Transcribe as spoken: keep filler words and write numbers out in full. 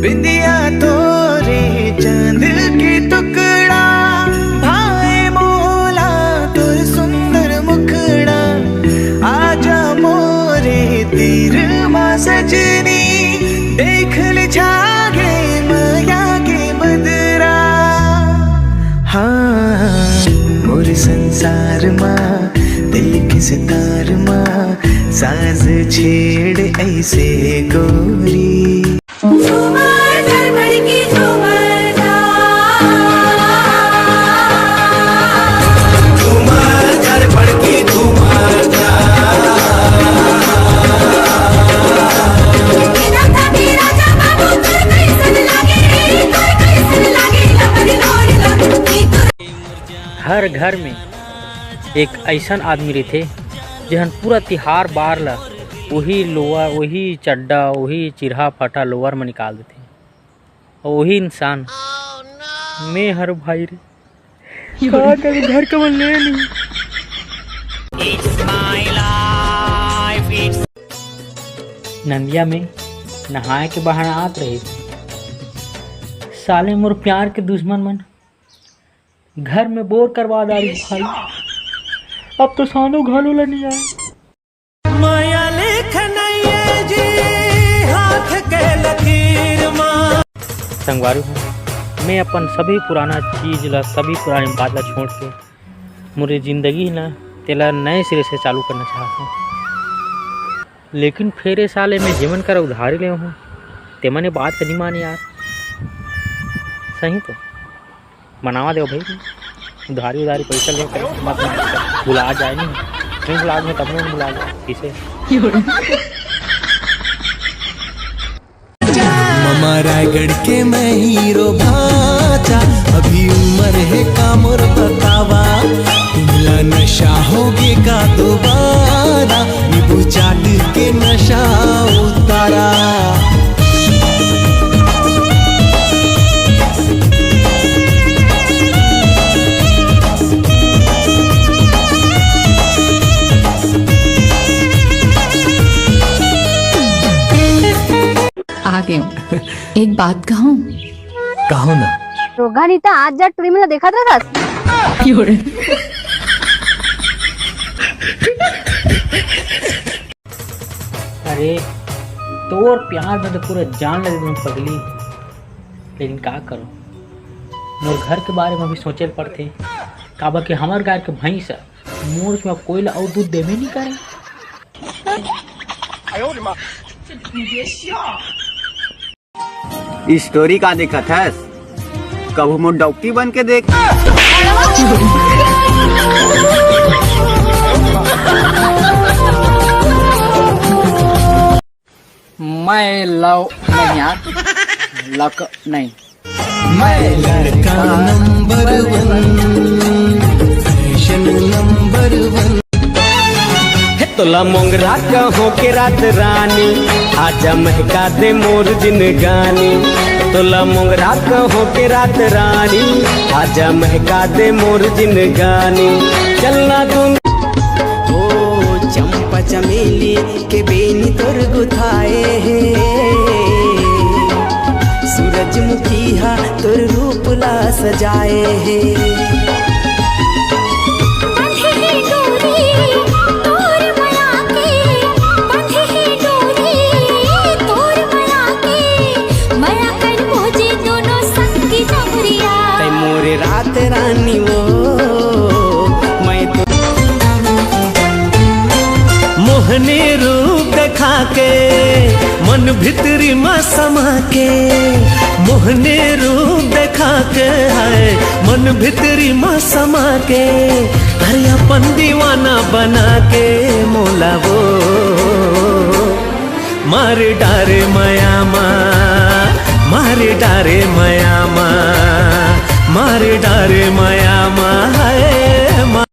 बिंदिया तोरे चांद के टुकड़ा, भाए मोला तोर सुंदर मुखड़ा। आजा मोरे तीर मा सजनी, देख ले छा गे मया के बदरा। हाँ, मोर संसार मा, दिल के सितार मा, साज छेड़ ऐसे गोरी। हर घर में एक अइसन आदमी रहिथे, जेहन पूरा तिहार बार ला वही लोअर, वही चड्डा, वही चिरहा फटा लोअर में निकाल देथे। अउ वही इंसान मैं हर भाई रे। का करूं, घर के मन ले नहीं। नंदिया में नहाए के बहाना आत रहिस। साले मोर प्यार के दुश्मन मन घर में बोर करवा डारिस भाई। अब तो सानो घलो ला नहीं आए। माया लेख नइये जी हाथ के लकीर मा। संगवारी हो, मैं अपन सभी पुराना चीज ला, सभी पुरानी बात ला छोड़ के मोरे जिंदगी ना तेला नए सिरे से चालू करना चाहत हूँ। लेकिन फेर ए साले मैं जेमन करा उधारी ले हूँ, तेमन ए बात ला नहीं माने यार। सही तो बनावा देव भाई, उधारी उधारी पैसा ले कर मत मार, भुला जाए नहीं, नहीं भुला दूँ तब नहीं भुला जाए किसे। ममा रायगढ़ के मैं हीरो भाचा, अभी उम्र है का मोर बतावा, तुमला नशा होगे का दोबारा, नींबू चाट के नशा उतारा। आ गए हूँ। एक बात कहूँ? कहो ना। रोगा नहीं तो आज जा टूरी मेला देखत रहस। अरे, तोर प्यार में तो पूरा जान लगे दूँ पगली, लेकिन का करो, मोर घर के बारे में भी सोचे ल पड़थे। काबर के हमर गाय के भैंस ह मोर सिवा कोई ला अउ दूध देबे नहीं करे। स्टोरी का देखत हस? कभू मोर डौकी बन के देख। मैं लव नहीं यार, लक नहीं। मैं लड़का नंबर वन, फैशन नंबर वन। हे तोला मोंगरा कहो के रात रानी, आजा महका दे मोर जिनगानी। तोला मोंगरा कहो के रात रानी, आजा महका दे मोर जिनगानी। चलना तुम ओ चंपा चमेली के बेनी तोर गुथाए हे, सूरजमुखी हा तोर रूप ला सजाए हे। बंधे हे डोरी तोर मया के, बंधे हे डोरी तोर मया के, मया कर मोजे दोनों संगी जबरिया। तै मोरे रात रानी वो, मैं तो मोहनी रूप देखा के, मन भितरी मा समा के, मोहनी रूप देखा के है, मन भितरी मा समा के, अरे अपन दीवाना बना के मोला वो मार डारे मया मा, मार डारे मया मा, मार डारे मया मा, हाय मा।